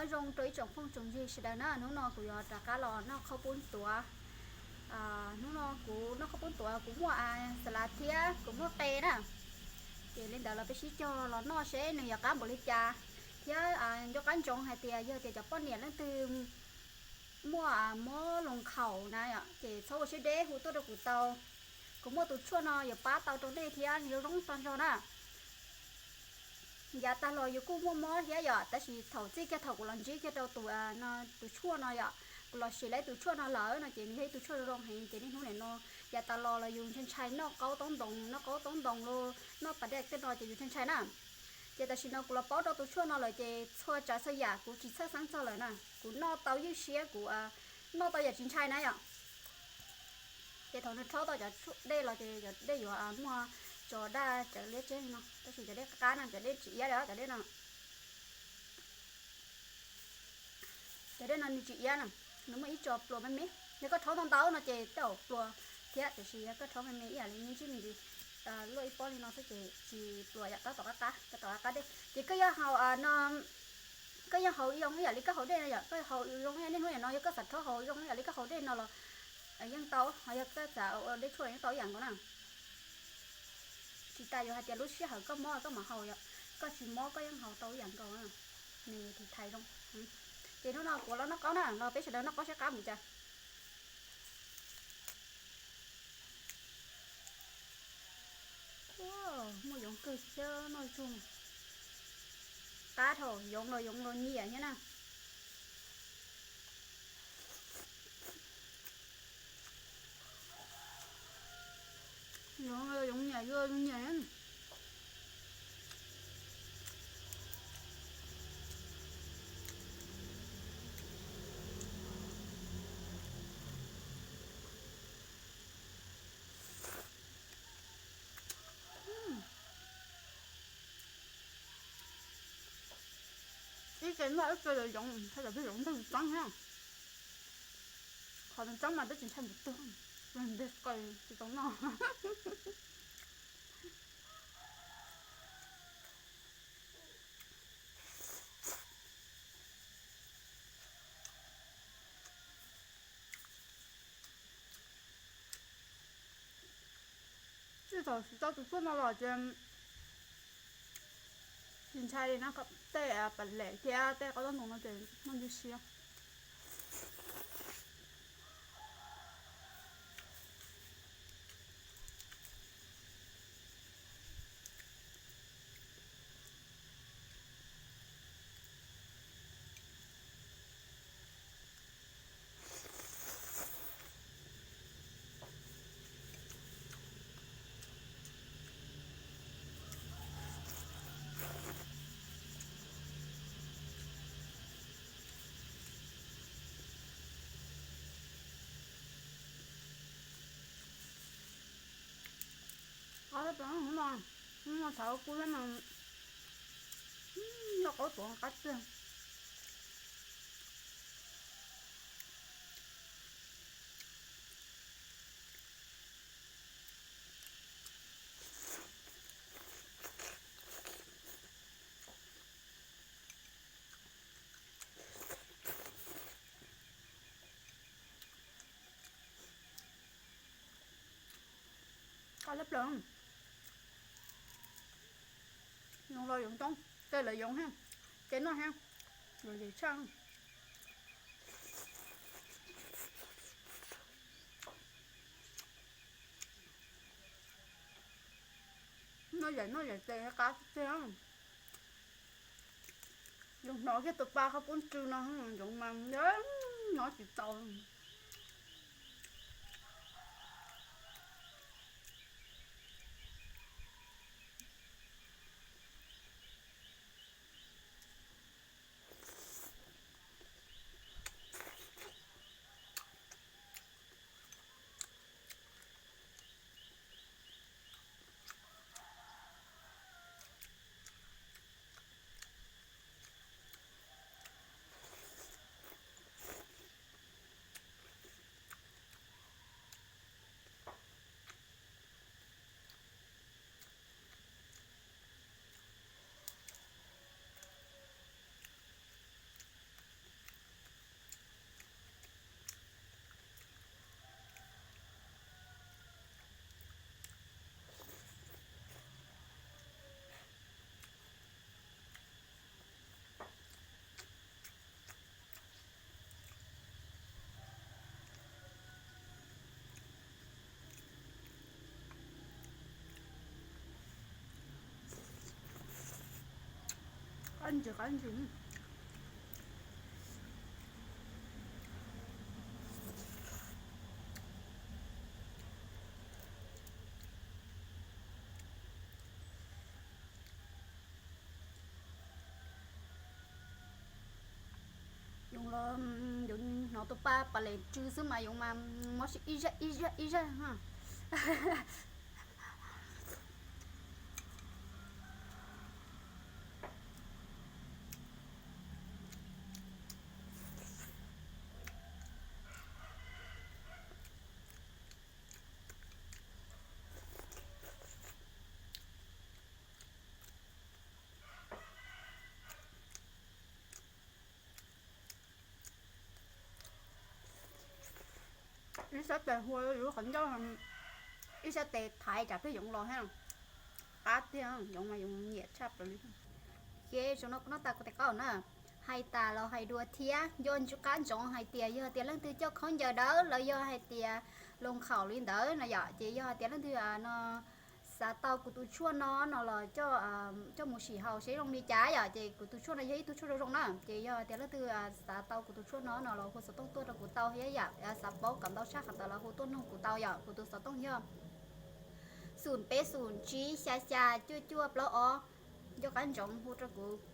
Nyob zoo rau ib tsoom phooj tsoom ywg sawv daws na, hnub no kuv yuav rov qab los noj qhaub poob tuav. Hnub no kuv noj qhaub poob tuav, kuv muaj xas las thiab kuv muaj qe na. Ces li ntawd los peb sib cog los noj seb nws yuav qab npaum li cas, thiab nco qab ntsoov hais tias yog tias cov poj niam leej twg muaj mob loos khaum na yom, ces txhob ua siab deb, hu tuaj rau kuv tau. Kuv muaj tus tshuaj no yuav pab tau rau nej thiab nws zoo zoo tag nrho na. Yav tag los yus kuj muaj mob thiab yom, tab sis thaum txij kiag thaum kuv los ntsib kiag rau tus, tus tshuaj no yom, kuv los siv lawm tus tshuaj no lawm no ces nws yog ib tug tshuaj zoo heev ces niaj hnub nim no yav tas los los yus ntshai ntshai noj qaub taub ntoos, noj qaub taub ntoos los noj pas dej tej no ces yus ntshai ntshai na. Ces tam sim no kuv los paub rau tus tshuaj no lawm ces txhua tsav txhua yam kuv tsis txhawj xeeb txog lawm na, kuv noj tau ywj siab, kuv noj tau yam tsis ntshai na yom. Ces thaum nws rhaub tau cov dej los ces cov dej yuav muaj tso daj cawv liab tseb no, tab sis cov dej qab qab na, cov dej tsis iab li cov dej no. Cov dej no nws tsis iab na, nws muaj ib co pluas me me. Yog koj rhaub ntau ntau no ces tej zaum pluas thiab, tiam sis yog koj rhaub me me ib yam li me ntsis me ntsis, luaj ib pob li no xwb ces tsis pluas yom, tab tom qab qab, tab tom qab qab dej. Ces koj yeej haus, koj yeej haus zoo ib yam li koj haus dej no yom, koj haus zoo niaj hnub nim no, yog koj xav rhaub haus zoo ib yam li koj haus dej no los yeej tau, ho yog koj xav ua dej tshuaj yeej tau ib yam nkaus na. Tsis tas yuav hais tias lub sij hawm koj mob koj mam haus yom, koj tsis mob koj yeej haus tau ib yam nkaus, nws tiv thaiv zoo. Ces hnub no kuv los noj qaub na, los peb sawv daws noj qaub saib qab mus cas. Muaj yoov kawg thiab noj tsuag. Qab dhau, yoov los yoov los nyiam thiab na. Yoov los yoov nyiam, yuav nyiam. Ib ce noj ib ce los yoov, hais tias peb yoov ntawg tseeb thiab. Qhov tseeb mas peb tsis ntshai mus twg, ntev qe tsis tau noj. Txij thaum siv tau tus tshuaj no los ces tsis ntshai li na, tej pas lem thiab tej qaub taub ntoos no ces noj ywj siab. Qab tshaj plaws hnub no, hnub no thaum kuv thiab mas noj qaub tuav qab tiag. Qab tshaj plaws. Yoov los yoov coob, tej lawv yoov thiab, ces noj thiab, lom zem tshaj. Noj yaim noj yaim tes qab tiag. Yus hnov kiag tus pa qhaub poob tsw no, yoov mas hnov tsis tau. Ntsis qab ntsis. Yoov los, yoov hnov tus pa pas les tsw xwb mas yoov mas mob ib zaj ib zaj ib zaj. Ib sab tes hua yuav qhov ncauj, ib sab tes thaiv tsam pheej yoov los thiab. Qab tiag, yoov mas yoov nyiam tshaj plaws li. Ces zaum no kuv noj tas kuv tes qaub na, hais tas los hais dua thiab, nco ntsoov qab ntsoov hais tias yog tias leej twg coj khaub ncaws dawb los yog hais tias loo khaum li ntawd no yom, ces yog hais tias leej twg no xav tau kuv tus tshuaj no no los coj mus sim haus seb zoo li cas yom, ces kuv tus tshuaj no yog ib tug tshuaj zoo zoo na, ces yog tias leej twg xav tau kuv tus tshuaj no no los hu xov tooj tuaj rau kuv tau thiab yom, xav paub kom ntau tshaj qhov ntawd los hu tuaj noog kuv tau yom, kuv tus xov tooj yog xum peb xum tsib xya xya cuaj cuaj plaub ob, nco qab ntsoov hu rau kuv.